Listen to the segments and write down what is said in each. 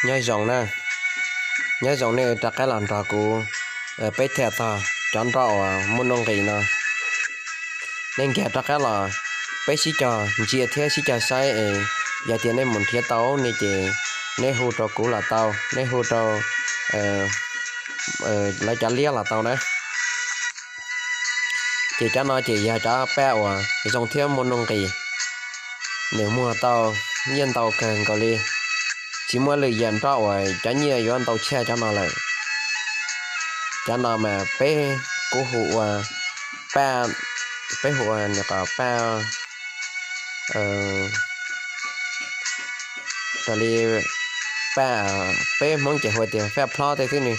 Nyob zoo na, nyob zoo nej rov qab los nrog kuv, peb tham txog cov nroj uas muaj nuj nqis no. Nej nkag rov qab los, peb sib cog ntsia thiab sib cog saib es yog tias nej mus nrhiav tau ne ces nej hu rau kuv los tau, nej hu rau lawv cov liab los tau na. Ces cov no ces yog cov paj uas zoo thiab muaj nuj nqis, nws muag tau nyiaj ntau kawg nkaus li, tsis muaj lwm yam nroj uas cov nyiaj yuav ntau tshaj cov no lawm. Cov no mas peb, kuv hu ua paj, peb hu ua nws qhov paj, raws li paj, peb Hmoob ces hu tias faj plhob tej xwb ne,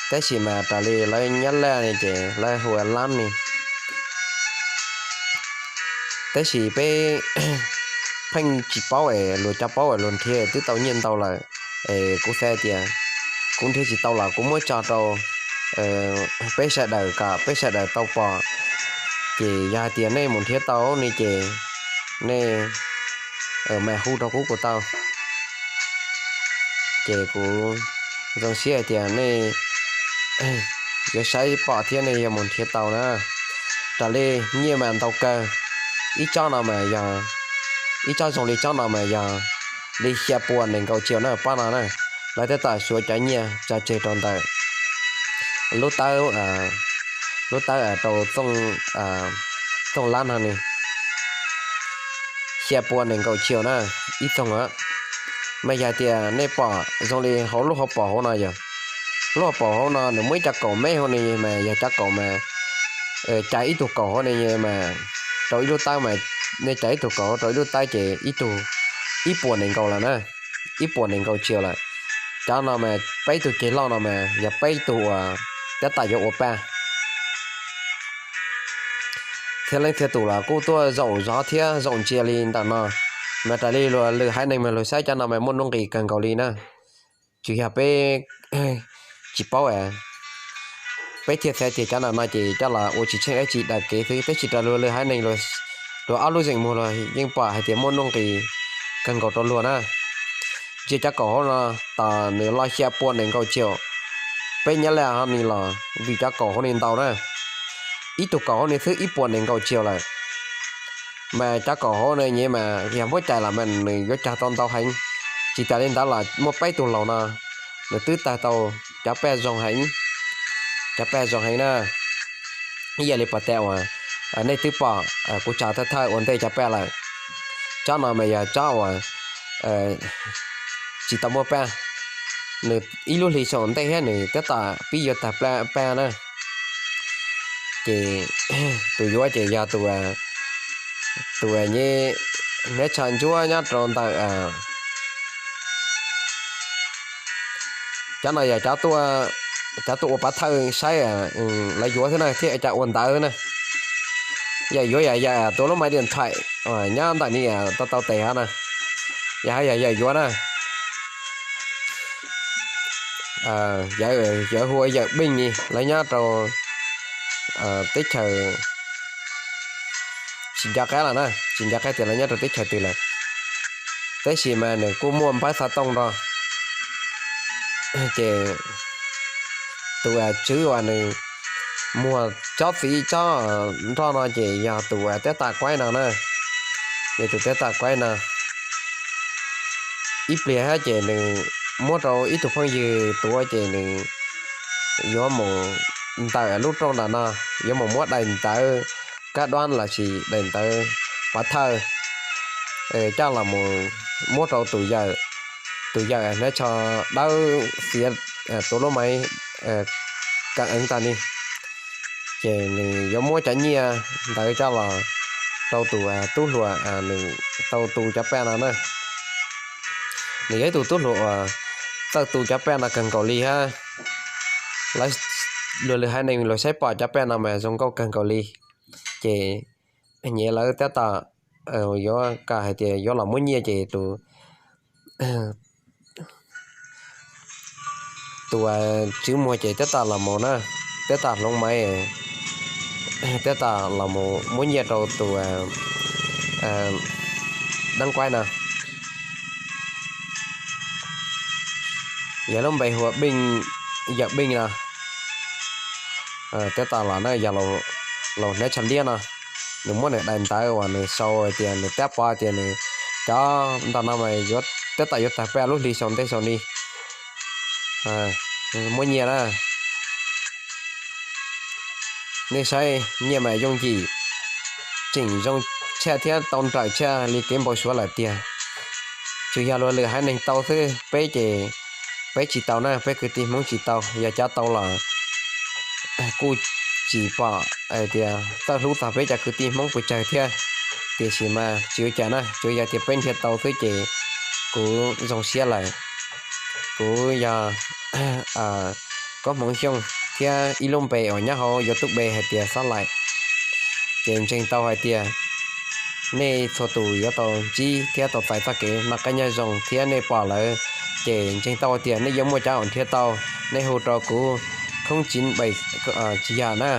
tab sis mas raws li lawv Nyab Laj ne ces lawv hu ua lab ne. Tab sis peb pheej tsis paub es luag cov paub es luag nrhiav twb tau nyiaj ntau lawm, es kuv xav tias kuv nrhiav tsis tau los kuv muab tso rau peb sawv daws kom peb sawv daws tau pom. Ces yog hais tias nej mus nrhiav tau ne ces nej mam hu rau kuv kuv tau. Ces kuv zoo siab hais tias nej yuav saib pom thiab nej yuav mus nrhiav tau na. Raws li nyiaj mas ntau kawg, ib tsob no mas yog, ib tsob zoo li tsob no mas yog li xya puas nees nkaum tsiaus na pab no na. Lawv tab tom suav cov nyiaj tso tseg rau ntawm lub tawb, lub tawb rau Tooj Lab no ne, xya puas nees nkaum tsiaus na, ib txoog. Mas yog tias nej pom zoo li hauv lub hauv paus hauv no yog, lub hauv paus hauv no nws muaj ib co kaum meb hauv no mas yog cov kaum mas cais ib tug kaum hauv no mas rau ib lub tawb mas, nej cais ib tug kaum rau ib lub tawb ces ib tug ib puas nees nkaum lawm na, ib puas nees nkaum tsiaus lawm. Cov no mas peb tug ceg loj no mas yog peb tug uas tab tom yuav ua paj. Thiab leej txhia tus los kuj tuaj zaum zov thiab zaum ntsia li ntawm no, mas raws li luag lwm haiv neeg mas luag saib cov no mas muaj nuj nqis kawg nkaus li na. Tsuas yog peb tsis paub, peb thiaj xav tias cov no no ces coj los ua tsis tsheej dab tsi daws kev xwb, tab sis raws luag lwm haiv neeg luag ob lub zeem muag luag yeej pom hais tias muaj nuj nqis kawg nkaus rau luag na. Ntsia cov kaum hauv no, tos nws los xya puas nees nkaum tsiaus, peb Nyab Laj ho ni los vim cov kaum hauv ni ntau na, ib tug kaum hauv ni xwb ib puas nees nkaum tsiaus lawm. Mas cov kaum hauv ni mas yog muab cais los mas nws yuav cog tau ntau heev. Tsis tas li ntawd los muaj peb tug laus no, nws twb tawg tau cov paj zoo heev, cov paj zoo heev na. Ib yam li pas tas uas nej twb pom kuv tso thawj thawj ua ntej cov paj lawm. Tsob no mas yog tsob uas tsis tau muaj paj, nws ib lub hli saum ntej thiab nws tab tom pib yuav tawg paj na. Ces tus yuav ces yog tus, tus neb tsho ntsuab nyob rau ntawm cov no yog cov tuaj ua pov thawj saib lawv yuav xwb na, thiab cov ua ntawv xwb na. Yawm yuav yog yawm tua lub maiv diam thaim nyob ntawm ni tau tau tes hov na, yog hov yog yawm yuav na. Yawm hu ua yawm Beej ni, lawv nyob rau teb chaws tsis nco qab los na, tsis nco qab tias lawv nyob rau teb chaws twg lawm, tab sis mas nws kuj muaj npawb xov tooj nrog. Ces tus tswv uas nws muag tsob txiv tsob nroj no ces yog tus tab tom kuaib no na, yog tus tab tom kuaib no. Ib pliag ces nws muab rau ib tug phooj ywg tuav ces nws yuav mus ntawm lub rooj nram no, yuav mus muab daim ntawv kab duab lossis daim ntawv pov thawj coj los mus muab rau tus yawm, tus yawm hnav tsho dawb xiav tua lub maiv kam eev tag ni. Ces nws yuav muab cov nyiaj ntawd coj los rau tus tub hluas nws tau tu cov paj no na. Nws yog ib tug tub hluas uas txawj tu cov paj no kawg nkaus li hab. Luag lwm haiv neeg luag saib pom cov paj no mas zoo nkauj kawg nkaus li. Ces nyias lawv tab tom yuav kom hais tias yuav los muab nyiaj ces tus, tus tswv muag ces tab tom los mus na, tab tom hloov maiv, tab tom los mus muab nyiaj rau tus deeb kuaib no. Yog lub npe hu ua Yawm Beej no. Tab tom los na yog laus hnav tsho liab no. Nws muab nws daim ntawv uas nws sau hais tias nws tab pov tias nws cov ntawm no mas yuav tab tom yuav tawg peb lub hli xyoo ntej xyoo ni. Muab nyiaj na. Nej saib nyiaj mas yooj yim, tseem zoo tshaj thiab tau nrawm tshaj li kev npau suav lawm tiag. Tsuas yog luag lwm haiv neeg tau xwb, peb ces peb tsis tau na, peb kwv tij Hmoob tsis tau. Yog cov tau los kuj tsis pom hais tias txawj hlub txog peb cov kwv tij Hmoob pes tsawg thiab. Tiam sis mas tsis ua cas na, tsuas yog tias peb nrhiav tau xwb ces kuv zoo siab lawm. Kuv yog Koob Hmoov Xyooj thiab ib lub npe uas nyob hauv YouTube hais tias Xob Laim. Ces ntseeg tau hais tias nej txhua tus yuav tau ntsib thiab tau txais txoj kev noj qab nyob zoo thiab nej pom lawm ces ntseeg tau hais tias nej yuav muaj cov uas nrhiav tau, nej hu rau kuv khoob tsis npaim tsis yam na.